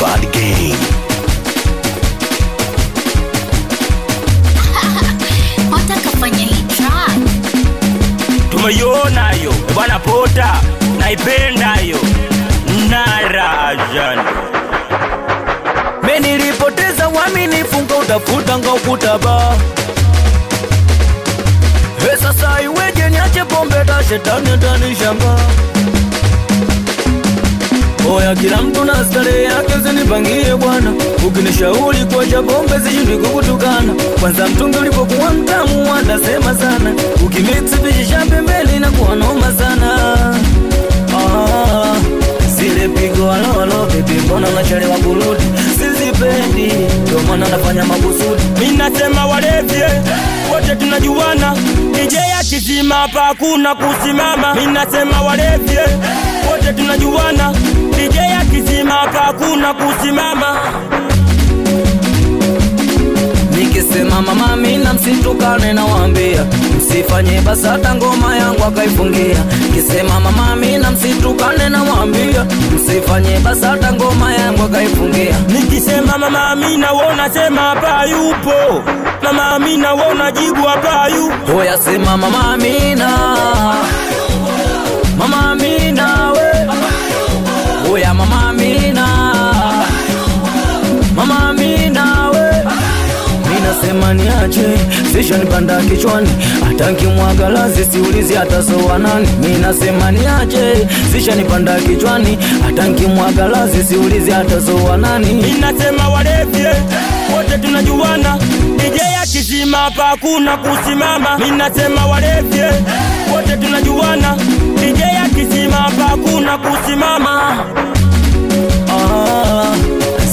Bad Gang. Watakafanya hii track. Tumeiona hiyo bwana Pota, naipenda hiyo Narajan. Mimi nilipoteza uaminifu ngautafuta ngaukutaba. He sasa iweje niache pombe ta shetani atanishanga. Oya kila mtu na starehe yake usinipangie bwana. Ukinishauri kuacha pombe sishindwi kukutukana. Kwanza mtungi ulipokuwa mtamu watasema sana. Ukimix vishisha pembeni na kuwa noma sana. Zile pigo alolo baby mbona unachelewa kurudi? Sizipendi ndio maana nafanya makusudi. Mimi nasema walevye wote tunajuana. DJ akizima hapa hakuna kusimama. Mimi nasema walevye wote tunajuana. DJ akizima hapa hakuna kusimama. Nikisema mama mimi na msitukane nawaambia, msifanye basata ngoma yangu akaifungia. Nikisema mama mimi na msitukane nawaambia, msifanye basata ngoma yangu akaifungia. Nikisema mama mimi na wewe unasema hapa yupo. Mama mimi na wewe unajibu hapa yupo. Oya sema mama mimi na, mama mimi na we. Oya mama mimi na, mama mimi na we. Nasema niache, sishanipanda kichwani. Hata nikimwaga lazi siulizi atasoa nani. Mimi nasema niache, sishanipanda kichwani. Hata nikimwaga lazi siulizi atasoa nani. Mimi nasema walevye wote tunajuana. DJ akizima hapa hakuna kusimama. Mimi nasema walevye wote tunajuana. DJ akizima hapa hakuna kusimama.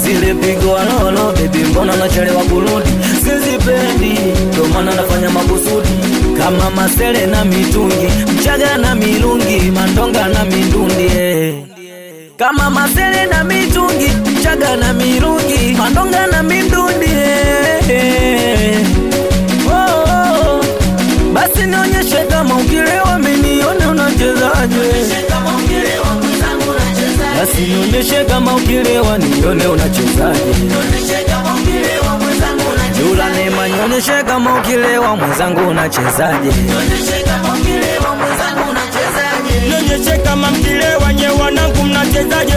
Zile pigo alolo baby mbona unachelewa kurudi? Sizipendi ndio maana nafanya makusudi. Kama masele na mitungi, mchaga na milungi, mandonga na mindundi. Kama masele na mitungi, mchaga na milungi, mandonga na mindundi. Oh, oh. Basi nionyeshe kama ukilewa mimi nione unachezaje. Basi nionyeshe kama ukilewa nione unachezaje. Yula nema nionyeshe kama ukilewa mwenzangu unachezaje. Nionyeshe kama mkilewa nye wanangu mnachezaje.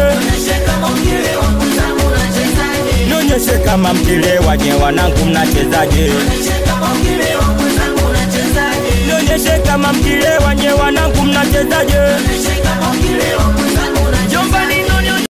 Nionyeshe kama mkilewa nye wanangu mnachezaje. Nionyeshe kama mkilewa nye wanangu mnachezaje.